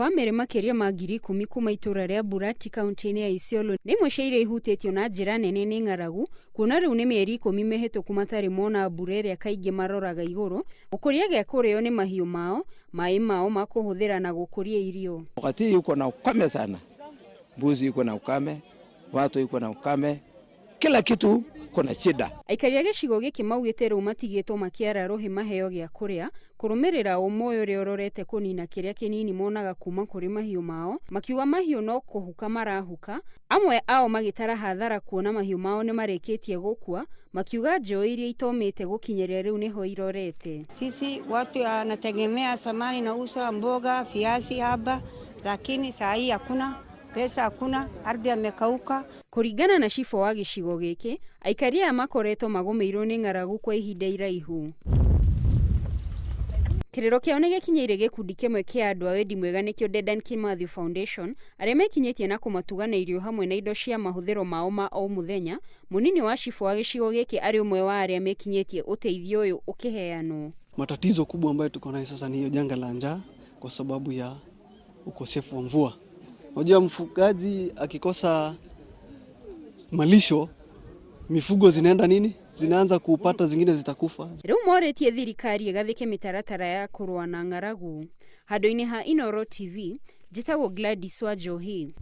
Bamĩrĩ makĩria ma 10,000 kuma itũra rĩa Burati kaunti-inĩ ya Isiolo nĩ imwe cia iria ihutĩtio na njĩra nene nĩ ng'aragu, kuona rĩu nĩ mĩeri 10 mĩhĩtũku matarĩ mona mbura ĩrĩa kaingĩ maroraga igũrũ, gũkũria gĩa kũrĩo nĩ mahiũ mao, maĩ mao ma kũhũthĩra na gũkũria irio. Wakati iko na ukame sana, mbuzi iko na ukame, watu iko na ukame, kila kitu kuna shida. Aikari a gĩcigo gĩkĩ maugĩte rĩu matigĩtwo makĩara rũhĩ maheo gĩa kũrĩa, kũrũmĩrĩra ũmũ ũyũ ũrĩa ũrorete kũnina kĩrĩa kĩnini monaga kuma kũrĩ mahiũ mao, makiuga mahiũ no kũhuka marahuka, amwe ao magĩtara hathara kuona mahiũ mao nĩ marĩkĩtie gũkua, makiuga njũĩ iria itomĩte gũkinyĩria rĩu nĩho irorete. Sisi watu wanategemea samani nauza mboga, viazi hapa, lakini saa hii hakuna pesa, hakuna ardhi amekauka. Kũringana na cibũ wa gĩcigo gĩkĩ, aikari aya makoretwo magũmĩirwo nĩ ng'aragu kwa ihinda iraihu. Kĩrĩro kĩao nĩ gĩkinyĩire gĩkundi kĩmwe kĩa andũ a wendi mwega nĩkĩo Dedan Kimathi Foundation, arĩa mekinyĩtie na kũmatuga na irio hamwe na indo cia mahũthĩro mao ma o mũthenya. Mũnini wa cibũ wa gĩcigo gĩkĩ arĩ ũmwe wa arĩa mekinyĩtie ũteithio ũyũ ũkĩheanwo. Matatizo kubwa ambayo tuko nayo sasa ni hiyo janga la njaa kwa sababu ya ukosefu wa mvua. Unajua mfugaji akikosa malisho, mifugo zinaenda nini? Zinaanza kupata zingine zitakufa. Rĩu morĩtie thirikari ĩgathĩke mĩtaratara ya kũrũa na ng'aragu. Handũ-inĩ ha Inooro TV, njĩtagwo Gladys Wanjohi.